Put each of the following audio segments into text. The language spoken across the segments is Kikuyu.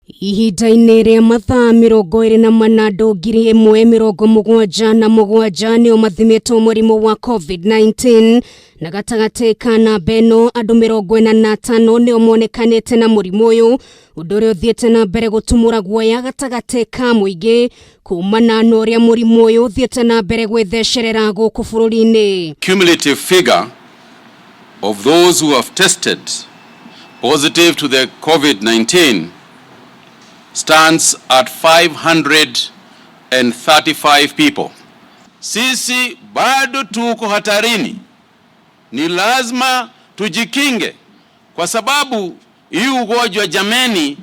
Ihinda-inĩ rĩa mathaa 24 andũ 1,077 nĩo mathimĩtwo mũrimũ wa COVID-19 na gatagatĩ ka namba ĩno andũ 45 nĩo monekanĩte na mũrimũ ũyũ, ũndũ ũrĩa ũthiĩte na mbere gũtumũra guoya gatagatĩ ka mũingĩ kumana na ũrĩa mũrimũ ũyũ ũthiĩte na mbere gwĩthecerera gũkũ bũrũri-inĩ. Cumulative figure of those who have tested positive to the COVID-19 stands at 535 people. Sisi bado tuko hatarini, ni lazima tujikinge kwa sababu hii ugonjwa, jameni,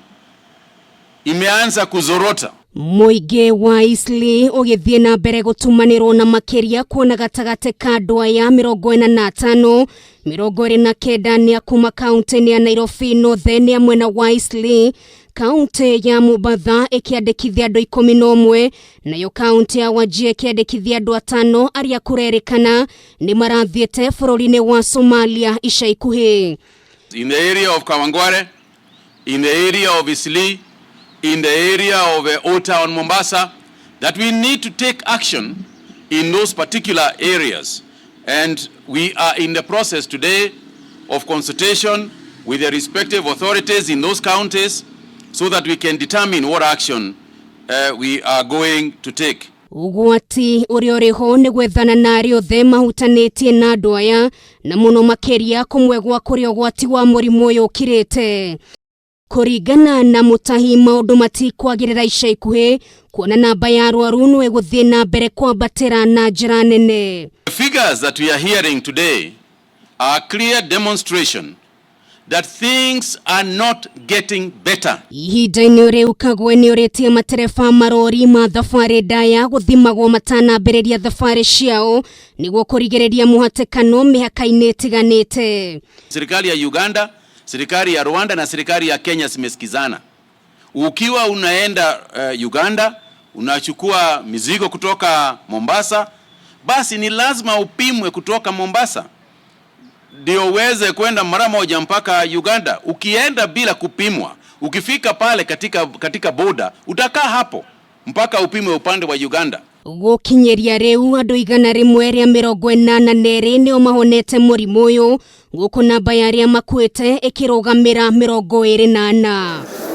imeanza kuzorota. Mũingĩ wa Eastleigh ũgĩthiĩ na mbere gũtumanĩrwo na makĩria kuona gatagatĩ ka andũ aya 45, 29 nĩ a kuma kaũntĩ ya Nairobi nothe nĩ a mwena wa Eastleigh. Kaũntĩ ya Mombatha ĩkĩandĩkithia andũ 11, nayo kaũntĩ ya Wajir ĩkĩandĩkithia andũ atano arĩa kũrerĩkana nĩ marathiĩte bũrũri-inĩ wa Somalia ica ikuhĩ. In the area of Kawangware, in the area of Eastleigh, in the area of Old Town Mombasa, that we need to take action in those particular areas. And we are in the process today of consultation with the respective authorities in those counties so that we can determine what action we are going to take. Ũgwati ũrĩa ũrĩho nĩ gwethana na arĩa othe mahutanĩtie na andũ aya, na mũno makĩria kũmwe gwa kũrĩa ũgwati wa mũrimũ ũyũ ũkirĩte. Kũringana na Mutahi, maũndũ matikwagĩrĩra ica ikuhĩ kuona namba ya arwaru no ĩgũthiĩ na mbere kwambatĩra na njĩra nene. The figures that we are hearing today are a clear demonstration that things are not getting better. Ihinda-inĩ rĩu, Kagwe nĩ ũrĩtie matereba marori ma thabarĩ ndaya gũthimagwo matanambĩrĩria thabarĩ ciao nĩguo kũrigĩrĩria mũhatĩkano mĩhaka-inĩ ĩtiganĩte. Serikali ya Uganda, serikali ya Rwanda na serikali ya Kenya zimesikizana. Ukiwa unaenda Uganda unachukua mizigo kutoka Mombasa, basi ni lazima upimwe kutoka Mombasa ndio uweze kwenda mara moja mpaka Uganda. Ukienda bila kupimwa, ukifika pale katika boda utakaa hapo mpaka upimwe upande wa Uganda. Gũkinyĩria rĩu andũ 182 nĩo mahonete mũrimũ ũyũ, gũkũ namba ya arĩa makuĩte ĩkĩrũgamĩra 24.